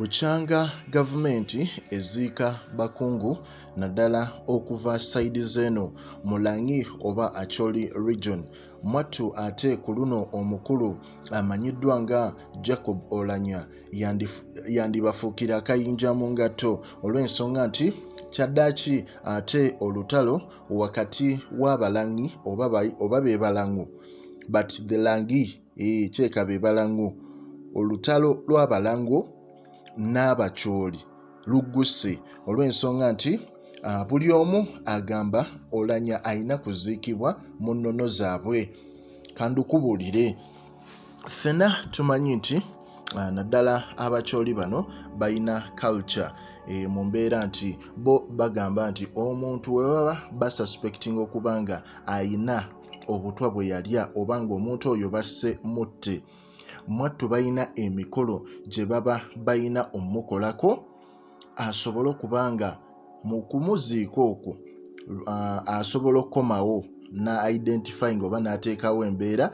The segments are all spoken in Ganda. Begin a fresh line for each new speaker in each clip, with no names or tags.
Bukyanga gavumenti eziika bakungu naddala okuva side z'eno mu Langi oba Acholi Region, mwattu ate ku luno omukulu amanyiddwa nga Jacob Oulanyah yandibafuukira akayinja mu ngatto olw'ensonga nti kyaddaaki ate olutalo wakati w'Abalangi oba be Balangu but the Langi kirabika be Balangu, olutalo lw'Abalango n'Abacholi lugguse olw'ensonga nti buli omu agamba Oulanyah alina kuziikibwa mu nnono zaabwe. Kandukubuulire, ffenna tumanyi nti naddala Abacholi bano balina culture mu mbeera nti bo bagamba nti omuntu bwe baba basuspectinga okuba nga ayina obutwa bwe yalya oba ng'omuntu oyo basse mutte, mwattu balina emikolo gye baba balina ommukolako asobole okuba nga mu kumuziika okwo asobola okukomawo na identifying oba n'ateekawo embeera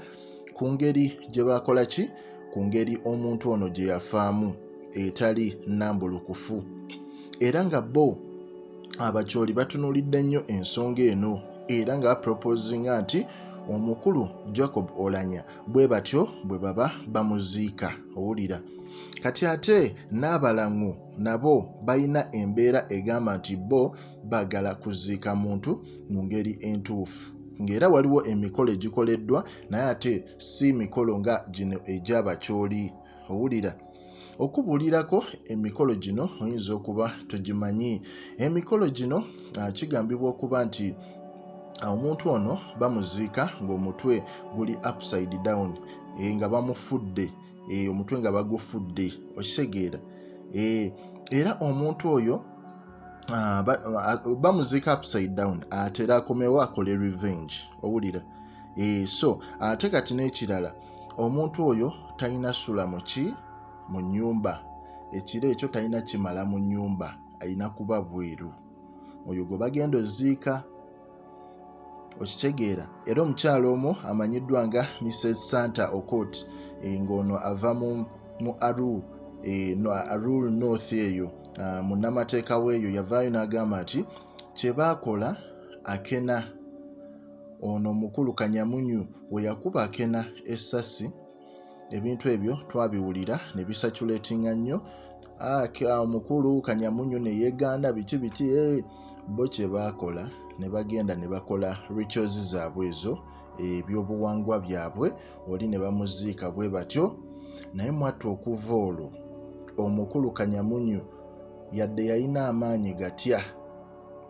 ku ngeri gye bakola ki, ku ngeri omuntu ono gye yafaamu etali nnambulukufu. Era nga bo Abacholi batunuulidde nnyo ensonga eno era nga baproposinga nti omukulu Jacob Oulanyah bwe batyo bwe baba bamuziika, owulira. Kati ate n'Abalangu nabo balina embeera egamba nti bo baagala kuziika muntu mu ngeri entuufu, ng'era waliwo emikolo egikoleddwa naye ate si mikolo nga gino egy'Abacholi, owulira. Okubuulirako emikolo gino oyinza okuba togimanyi. Emikolo gino kigambibwa okuba nti omuntu ono bamuziika ng'omutwe guli upside down, nga bamufudde, omutwe nga bagufudde, okitegeera. Era omuntu oyo bamuziika upside down atera akomewo akole revenge, owulira. So ate kati n'ekirala, omuntu oyo talina sula mu ki, mu nnyumba, ekiro ekyo talina kimala mu nnyumba, alina kuba bweru oyo gwe bagenda oziika, okitegeera. Era omukyala omu amanyiddwa nga Mrs Santa Okot, ng'ono ava mu Aruu, no, Aruu North eyo, munnamateeka weeyo yavaayo n'agamba nti kye baakola Akena ono omukulu Kanyamunyu we yakuba Akena essasi, ebintu ebyo twabiwulira ne bisatulatinga nnyo. Omukulu Kanyamunyu ne yeegaana biki biki, bo kye baakola ne bagenda ne bakola rituals zaabwe ezo, ebyobuwangwa byabwe, oli ne bamuziika bwe batyo. Naye mwattu okuva olwo omukulu Kanyamunyu yadde yalina amaanyi gatya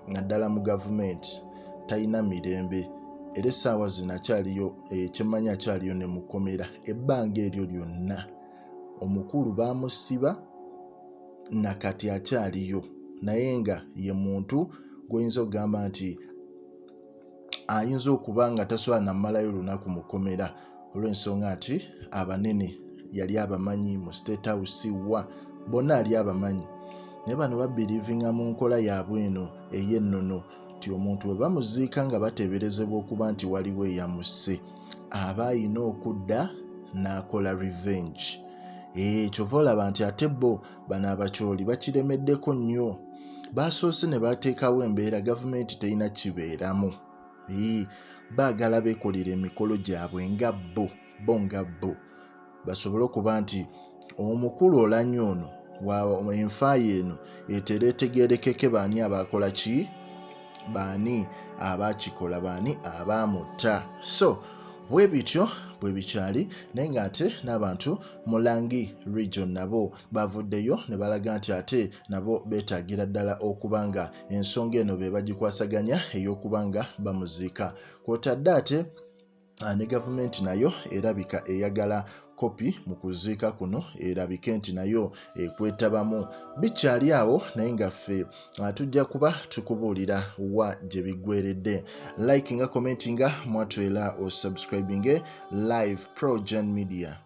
naddala mu gavumenti talina mirembe, era essaawa zino akyaliyo, kyemmanyi akyaliyo ne mu kkomera. Ebbanga eryo lyonna omukulu baamusiba nakati akyaliyo, naye nga ye muntu gw'oyinza okugamba nti ayinza okuba nga tasobola nammalayo lunaku mu kkomera olw'ensonga nti abanene yali abamanyi mu State House wa bonna ali abamanyi. Naye bano babelievinga mu nkola yaabwe eno ey'ennono nti omuntu bwe bamuziika nga bateeberezebwa okuba nti waliwo eyamusse, aba ayina okudda n'akola revenge. Kyova olaba nti ate bo bano Abacholi bakiremeddeko nnyo, baasoose ne bateekawo embeera gavumenti terina kibeeramu. Baagala beekolere emikolo gyabwe nga bo, bo nga bo basobole okuba nti omukulu Oulanyah ono enfa ye eno etere etegeerekeke baani abaakola ki, baani abaakikola, baani abaamutta. So bwe bityo bwe bikyali, naye ng'ate n'abantu mu Langi Region nabo bavuddeyo ne balaga nti ate nabo beetaagira ddala okuba nga ensonga eno be bagikwasaganya ey'okuba nga bamuziika. Kw'otadde ate ne gavumenti nayo erabika eyagala kopi mu kuziika kuno, erabike nti nayo ekwetabamu. Bikyali awo naye nga ffe tujja kuba tukubuulira wa gye biggweredde. Likinga, commentinga, mwattu era osubscribinge Live Progen Media.